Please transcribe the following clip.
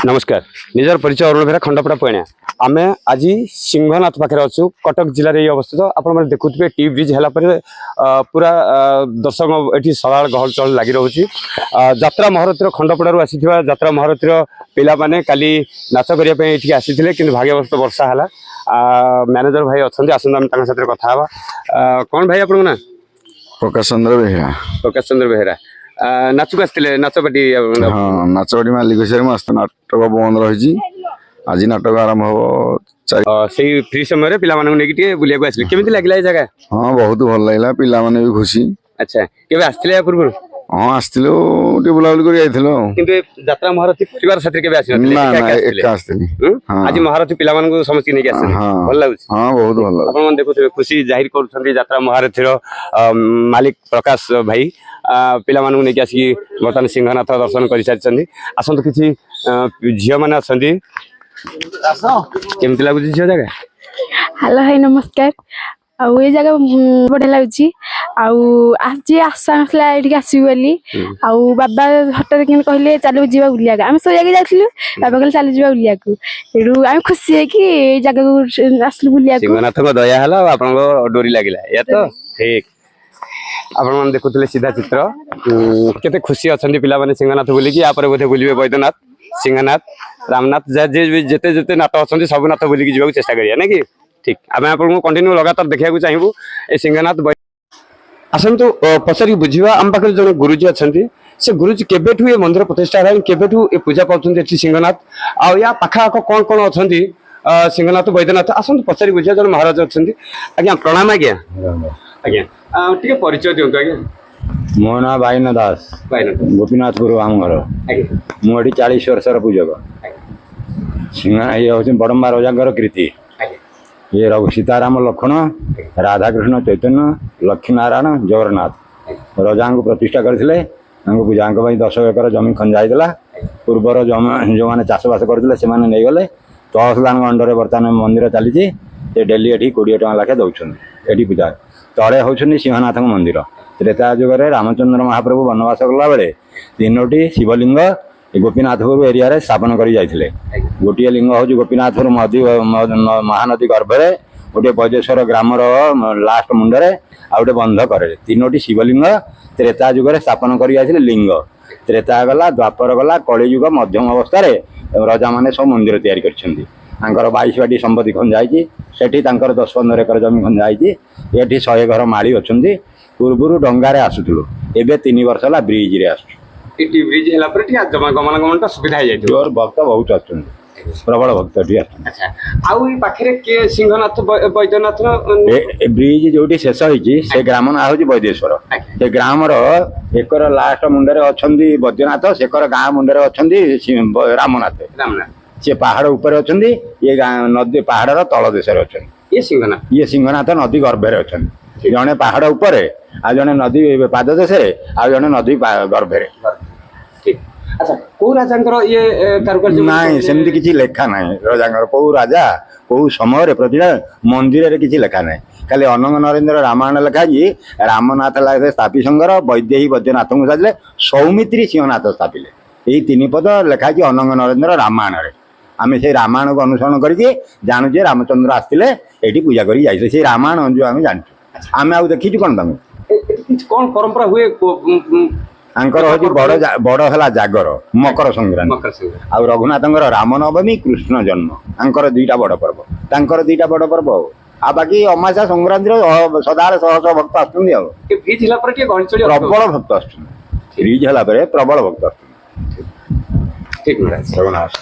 ନମସ୍କାର, ନିଜର ପରିଚୟ ଅରୁଣ ବେହେରା, ଖଣ୍ଡପଡ଼ା ପଏଣିଆ। ଆମେ ଆଜି ସିଂହନାଥ ପାଖରେ ଅଛୁ, କଟକ ଜିଲ୍ଲାରେ ଏଇ ଅବସ୍ଥିତ। ଆପଣମାନେ ଦେଖୁଥିବେ, ଟି ବ୍ରିଜ୍ ହେଲା ପରେ ପୁରା ଦର୍ଶକ ଏଠି ସଦାବେଳେ ଗହଳ ଚହଳ ଲାଗି ରହୁଛି। ଯାତ୍ରା ମହାରଥୀର, ଖଣ୍ଡପଡ଼ାରୁ ଆସିଥିବା ଯାତ୍ରା ମହାରଥୀର ପିଲାମାନେ କାଲି ନାଚ କରିବା ପାଇଁ ଏଠିକି ଆସିଥିଲେ, କିନ୍ତୁ ଭାଗ୍ୟବଶତଃ ବର୍ଷା ହେଲା। ମ୍ୟାନେଜର ଭାଇ ଅଛନ୍ତି, ଆସନ୍ତୁ ଆମେ ତାଙ୍କ ସାଥିରେ କଥା ହେବା। କ'ଣ ଭାଇ, ଆପଣଙ୍କ ନା? ପ୍ରକାଶ ଚନ୍ଦ୍ର ବେହେରା। ପ୍ରକାଶ ଚନ୍ଦ୍ର ବେହେରା। ନାଚକୁ ଆସିଥିଲେ, ନାଚ ପାର୍ଟି? ହଁ, ନାଚବାଡ଼ି ମାଲିକ ହିସାବରେ ମୁଁ ଆସିଥିଲି। ନାଟକ ବନ୍ଦ ରହିଛି, ଆଜି ନାଟକ ଆରମ୍ଭ ହବ 4। ସେଇ ଫ୍ରି ସମୟରେ ପିଲାମାନଙ୍କୁ ନେଇକି ଟିକେ ବୁଲିବାକୁ ଆସିଲେ। କେମିତି ଲାଗିଲା ଏ ଜାଗା? ହଁ, ବହୁତ ଭଲ ଲାଗିଲା, ପିଲାମାନେ ବି ଖୁସି। ଆଚ୍ଛା, କେବେ ଆସିଥିଲେ ୟା ପୂର୍ବରୁ? ହଁ, ଆସିଥିଲୁ, ଟିକେ ବୁଲାବୁଲି କରି ଯାଇଥିଲୁ ଆଉ। କିନ୍ତୁ ଏ ଯାତ୍ରା ମହାରଥୀ ପରିବାର ସାଥିରେ କେବେ ଆସିନଥିଲେ? ନା। ଏକା ନା। ଏକା ଆସିଥିଲେ? ଏକା ଆସିଥିଲି। ହୁଁ? ହଁ। ଆଜି ମହାରଥୀ ପିଲାମାନଙ୍କୁ ସମସ୍ତଙ୍କୁ ନେଇକି ଆସିଛନ୍ତି? ହଁ। ଭଲ ଲାଗୁଛି? ହଁ, ବହୁତ ଭଲ ଲାଗୁଛି। ଆପଣମାନେ ଦେଖୁଥିବେ, ଖୁସି ଜାହିର କରୁଛନ୍ତି ଯାତ୍ରା ମହାରଥୀର ମାଲିକ ପ୍ରକାଶ ଭାଇ। ପିଲାମାନଙ୍କୁ ନେଇକି ଆସିକି ବର୍ତ୍ତମାନ ସିଂହନାଥ ଦର୍ଶନ କରିସାରିଛନ୍ତି। ଆସନ୍ତୁ, କିଛି ଝିଅମାନେ ଅଛନ୍ତି। କେମିତି ଲାଗୁଛି ଝିଅ ଜାଗା? ହ୍ୟାଲୋ ଭାଇ, ନମସ୍କାର। ଆଉ ଏଇ ଜାଗା ବଢିଆ ଲାଗୁଛି। ଆଉ ଆଜି ଆଶା ନଥିଲା ଏଇଠିକି ଆସିବି ବୋଲି। ଆଉ ବାବା ହଠାତ୍ କିନି କହିଲେ, ଚାଲୁ ଯିବା ବୁଲିବାକୁ। ଆମେ ଶୋଇବାକୁ ଯାଇଥିଲୁ, ବାବା କହିଲେ ଚାଲୁ ଯିବା ବୁଲିବାକୁ। ସେଠୁ ଆମେ ଖୁସି ହେଇକି ଏଇ ଜାଗାକୁ ଆସିଲୁ ବୁଲିବାକୁ। ସିଂହନାଥଙ୍କ ଦୟା ହେଲା ଆଉ ଆପଣଙ୍କ ଡୋରି ଲାଗିଲା, ଏଇଆ ତ? ଠିକ। ଆପଣମାନେ ଦେଖୁଥିଲେ ସିଧା ଚିତ୍ର, କେତେ ଖୁସି ଅଛନ୍ତି ପିଲାମାନେ ସିଂହନାଥ ବୁଲିକି। ୟା ପରେ ବୋଧେ ବୁଲିବେ ବୈଦ୍ୟନାଥ, ସିଂହନାଥ, ରାମନାଥ, ଯାହା ଯିଏ ବି ଯେତେ ଯେତେ ନାଥ ଅଛନ୍ତି, ସବୁ ନାଥ ବୁଲିକି ଯିବାକୁ ଚେଷ୍ଟା କରିବା, ନାଇଁ କି? ଠିକ। ଆମେ ଆପଣଙ୍କୁ କଣ୍ଟିନ୍ୟୁ ଲଗାତାର ଦେଖିବାକୁ ଚାହିଁବୁ ଏ ସିଂହନାଥ। ଆସନ୍ତୁ ପଚାରିକି ବୁଝିବା। ଆମ ପାଖରେ ଜଣେ ଗୁରୁଜୀ ଅଛନ୍ତି। ସେ ଗୁରୁଜୀ, କେବେଠୁ ଏ ମନ୍ଦିର ପ୍ରତିଷ୍ଠା ହେଲାଣି, କେବେଠୁ ଏ ପୂଜା ପାଉଛନ୍ତି ଏଠି ସିଂହନାଥ, ଆଉ ୟା ପାଖ ଆଖ କ'ଣ କ'ଣ ଅଛନ୍ତି, ସିଂହନାଥ, ବୈଦ୍ୟନାଥ? ଆସନ୍ତୁ ପଚାରି ବୁଝିବା। ଜଣେ ମହାରାଜ ଅଛନ୍ତି। ଆଜ୍ଞା, ପ୍ରଣାମ ଆଜ୍ଞା। ଆଜ୍ଞା, ଟିକେ ପରିଚୟ ଦିଅନ୍ତୁ ଆଜ୍ଞା। ମୋ ନାଁ ବାଇନ ଦାସ। ଭାଇନା। ଗୋପୀନାଥପୁର ଆମ ଘର। ମୁଁ ଏଠି 40 ବର୍ଷର ପୂଜକ। ସିଂହ ଇଏ ହେଉଛନ୍ତି ବଡ଼ମ୍ବା ରଜାଙ୍କର କୀର୍ତ୍ତି। ଇଏ ରଘୁ, ସୀତାରାମ, ଲକ୍ଷ୍ମଣ, ରାଧାକୃଷ୍ଣ, ଚୈତନ୍ୟ, ଲକ୍ଷ୍ମୀନାରାୟଣ, ଜଗନ୍ନାଥ ରଜାଙ୍କୁ ପ୍ରତିଷ୍ଠା କରିଥିଲେ। ତାଙ୍କୁ ପୂଜାଙ୍କ ପାଇଁ 10 ଏକର ଜମି ଖଞ୍ଜା ହେଇଥିଲା। ପୂର୍ବର ଜମି ଯେଉଁମାନେ ଚାଷବାସ କରୁଥିଲେ, ସେମାନେ ନେଇଗଲେ। ତହସିଲଦାରଙ୍କ ଅଣ୍ଡରରେ ବର୍ତ୍ତମାନ ମନ୍ଦିର ଚାଲିଛି। ସେ ଡେଲି ଏଠି 20 ଟଙ୍କା ଲେଖା ଦେଉଛନ୍ତି। ଏଠି ପୂଜା ତଳେ ହେଉଛନ୍ତି ସିଂହନାଥଙ୍କ ମନ୍ଦିର। ତ୍ରେତୟା ଯୁଗରେ ରାମଚନ୍ଦ୍ର ମହାପ୍ରଭୁ ବନବାସ କଲାବେଳେ ତିନୋଟି ଶିବଲିଙ୍ଗ ଏ ଗୋପୀନାଥପୁର ଏରିଆରେ ସ୍ଥାପନ କରି ଯାଇଥିଲେ। ଗୋଟିଏ ଲିଙ୍ଗ ହେଉଛି ଗୋପୀନାଥପୁର ନଦୀ, ମହାନଦୀ ଗର୍ଭରେ, ଗୋଟିଏ ବୈଦେଶ୍ୱର ଗ୍ରାମର ଲାଷ୍ଟ ମୁଣ୍ଡରେ, ଆଉ ଗୋଟେ ବନ୍ଧ କରେ। ତିନୋଟି ଶିବଲିଙ୍ଗ ତ୍ରେତୟା ଯୁଗରେ ସ୍ଥାପନ କରି ଯାଇଥିଲେ ଲିଙ୍ଗ। ତ୍ରେତୟା ଗଲା, ଦ୍ୱାପର ଗଲା, କଳିଯୁଗ ମଧ୍ୟମ ଅବସ୍ଥାରେ ରଜାମାନେ ସବୁ ମନ୍ଦିର ତିଆରି କରିଛନ୍ତି। ତାଙ୍କର 22 ବାଟି ସମ୍ପତ୍ତି ଖଞ୍ଜା ହେଇଛି ସେଠି। ତାଙ୍କର 10-15 ଏକର ଜମି ଖଞ୍ଜା ହେଇଛି ଏଠି। 100 ଘର ମାଳି ଅଛନ୍ତି। ପୂର୍ବରୁ ଡଙ୍ଗାରେ ଆସୁଥିଲୁ, ଏବେ 3 ବର୍ଷ ହେଲା ବ୍ରିଜରେ ଆସୁଛୁ। ଏଠି ବ୍ରିଜ ହେଲା ପରେ ଟିକେ ଗମନାଗମନଟା ସୁବିଧା ହେଇଯାଇଥିବ। ଜୋର ଭକ୍ତ ବହୁତ ଆସୁଛନ୍ତି, ପ୍ରବଳ ଭକ୍ତ ଏଠି ଆସୁଛନ୍ତି। ଆଚ୍ଛା, ଆଉ ଏଇ ପାଖରେ କିଏ ସିଂହନାଥ, ବୈଦ୍ୟନାଥ? ଏ ବ୍ରିଜ ଯୋଉଠି ଶେଷ ହେଇଛି, ସେ ଗ୍ରାମ ନାଁ ହଉଛି ବୈଦେଶ୍ୱର। ସେ ଗ୍ରାମର ଏକର ଲାଷ୍ଟ ମୁଣ୍ଡରେ ଅଛନ୍ତି ବୈଦ୍ୟନାଥ, ସେକର ଗାଁ ମୁଣ୍ଡରେ ଅଛନ୍ତି ରାମନାଥ। ରାମନାଥ। ସେ ପାହାଡ ଉପରେ ଅଛନ୍ତି, ଇଏ ଗାଁ ନଦୀ ପାହାଡର ତଳ ଦେଶରେ ଅଛନ୍ତି। ଇଏ ସିଂହନାଥ। ଇଏ ସିଂହନାଥ ନଦୀ ଗର୍ଭରେ ଅଛନ୍ତି। ଜଣେ ପାହାଡ ଉପରେ, ଆଉ ଜଣେ ନଦୀ ପାଦ ଦେଶରେ, ଆଉ ଜଣେ ନଦୀ ଗର୍ଭରେ। ଠିକ। ଆଚ୍ଛା, କୋଉ ରାଜାଙ୍କର ଇଏ କାରୁକାର୍ଯ୍ୟ? ନାଇଁ, ସେମିତି କିଛି ଲେଖା ନାହିଁ। ରଜାଙ୍କର, କୋଉ ରାଜା କୋଉ ସମୟରେ ପ୍ରତିଷ୍ଠା, ମନ୍ଦିରରେ କିଛି ଲେଖା ନାହିଁ। ଖାଲି ଅନଙ୍ଗ ନରେନ୍ଦ୍ର ରାମାୟଣ ଲେଖା ହେଇଛି। ରାମନାଥ ଲାଗେ ସ୍ଥାପିଶଙ୍କର, ବୈଦେହୀ ବୈଦ୍ୟନାଥଙ୍କୁ ସାଜିଲେ, ସୌମିତ୍ରୀ ସିଂହନାଥ ସ୍ଥାପିଲେ। ଏଇ ତିନି ପଦ ଲେଖା ହେଇଛି ଅନଙ୍ଗ ନରେନ୍ଦ୍ର ରାମାୟଣରେ। ଆମେ ସେଇ ରାମାୟଣକୁ ଅନୁସରଣ କରିକି ଜାଣୁଛେ, ରାମଚନ୍ଦ୍ର ଆସିଥିଲେ, ଏଇଠି ପୂଜା କରିକି ଯାଇଥିଲେ। ସେଇ ରାମାୟଣ ଯୋଉ ଆମେ ଜାଣିଛୁ, ଆମେ ଆଉ ଦେଖିଛୁ କ'ଣ ତାଙ୍କୁ? ଏଠି କିଛି କ'ଣ ପରମ୍ପରା ହୁଏ? ତାଙ୍କର ହଉଛି ବଡ ବଡ ହେଲା ଜାଗର, ମକର ସଂକ୍ରାନ୍ତି। ମକର ସଂକ୍ରାନ୍ତି। ଆଉ ରଘୁନାଥଙ୍କର ରାମନବମୀ, କୃଷ୍ଣ ଜନ୍ମ, ତାଙ୍କର ଦିଟା ବଡ ପର୍ବ। ତାଙ୍କର ଦିଟା ବଡ ପର୍ବ। ଆଉ ବାକି ଅମାସା ସଂକ୍ରାନ୍ତିର ସଦାବେଳେ ଶହ ଶହ ଭକ୍ତ ଆସୁଛନ୍ତି। ଆଉ ଏ ବ୍ରିଜ ହେଲା ପରେ ଟିକେ ଗହଳି ଚଳି ଅଧିକ। ପ୍ରବଳ ଭକ୍ତ ଆସୁଛନ୍ତି। ବ୍ରିଜ ହେଲା ପରେ ପ୍ରବଳ ଭକ୍ତ ଆସୁଛନ୍ତି। ଠିକ ମହାରାଜ। ରଘୁନାଥ।